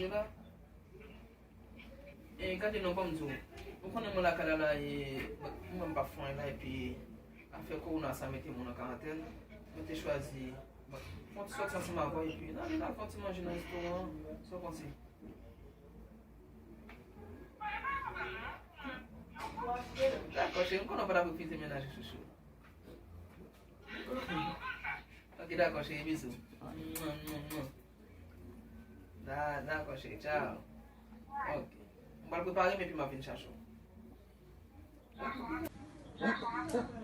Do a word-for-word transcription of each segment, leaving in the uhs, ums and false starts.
E gade non, ban m di w. Ou konnen mwen lakay la la, e, mwen m pa fè anyen la, epi afè kowona sa mete moun an karantèn. Mwen te chwazi, bon, fè yon ti sòti ansanm avè w, epi n ale, n al fè yon ti manje nan restoran an. Sa w panse? Dakò, cheri, m konnen w pa t ap refize mennaj ou, chouchou. Ok, dakò, cheri, bizou. Mwen, mwen, mwen. Da-, dakò, cheri, tchao. Ok. Mwen pral prepare m epi m ap vin chache w.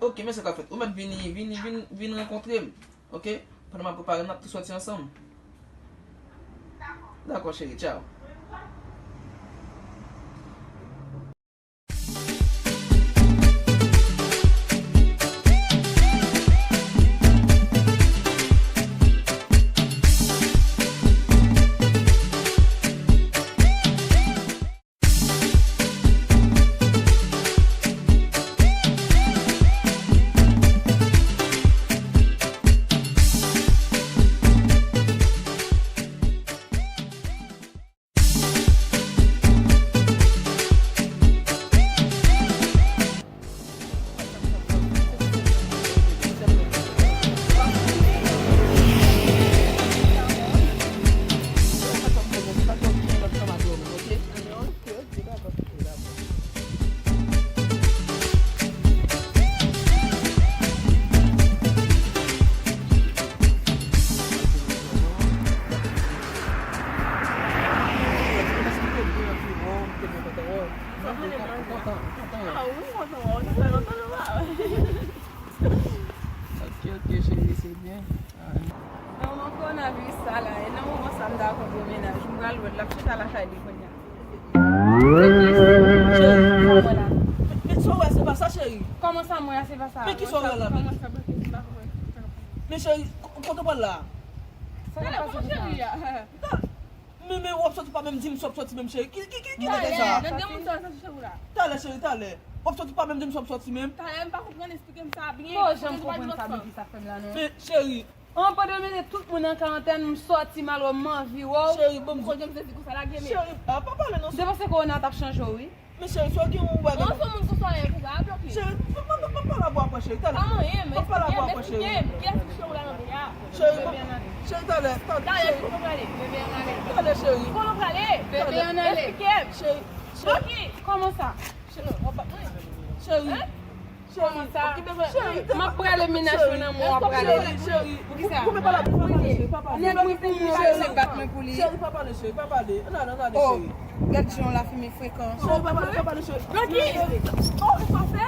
Ok, men sa k ap fèt. Ou mèt vini, vini, vin, vin rankontre m. Ok? Pandan m ap prepare m, n ap tou sòti ansanm. Dakò, cheri, tchao. Ah wi, m kontan wè w, sa fè lontan nou pa wè. Ok, ok, cheri, se byen. Nan moman kowonaviris sa la, e nan moman sa m ta kontre yon mennaj, m pral wè l, l ap chita lakay li kounye a. Men sa w wè, se pa sa, cheri. Kòman sa m wè a, se pa sa? Men ki sa w wè la, men? Kòman sa, m pa konprann. Men cheri, ko-, kote w pral la? Sa k ap pase konsa? Men, men w ap sòti, w pa menm di m sa w ap sòti menm, cheri. Ki, ki, ki, ki nèg sa? Talè, talè, cheri, talè. W ap sòti, w pa menm di m sa w ap sòti menm. Talè, m pa konprann, eksplike m sa byen. Bon, jan m konprann sa, Biggie, sa fè m la, non. Men, cheri. An, pandan m mete tout moun an karantèn, m sòti m al wè m anvi wè w. Cheri, ban m di. Ou konn jan m sezi konsa, lage men. Cheri, a, pa pale non. M te panse kowona t ap chanje w, wi. Men cheri, si w gen yon bagay. Bon, se yon moun konsa, e pou w ka bloke. Cheri, pa, pa, pa, pa pale avè w apre, cheri. Talè. Pa manyen, men eksplike m, eksplike m. Kiyès ki cheri w la nan peyi a? Cheri, cheri, talè, talè, cheri. Talè, cheri. Kote w prale? Bebe ann ale. Eksplike m. Cheri, cheri. Kòman sa? Cheri, w ap bat mwen? Cheri. Kòman sa? Cheri, m ap prale mennaj mwen nan mwen, w ap prale. Cheri, cheri. Poukisa? Nèg mwen pou mwen, w ap bat mwen pou li. Cheri, pa pale, cheri, pa pale. Ann ale, ann ale, cheri. Gad jan w lafimen frekan. Cheri, pa pale, pa pale, cheri. Blanky! Oh, ou pa fè?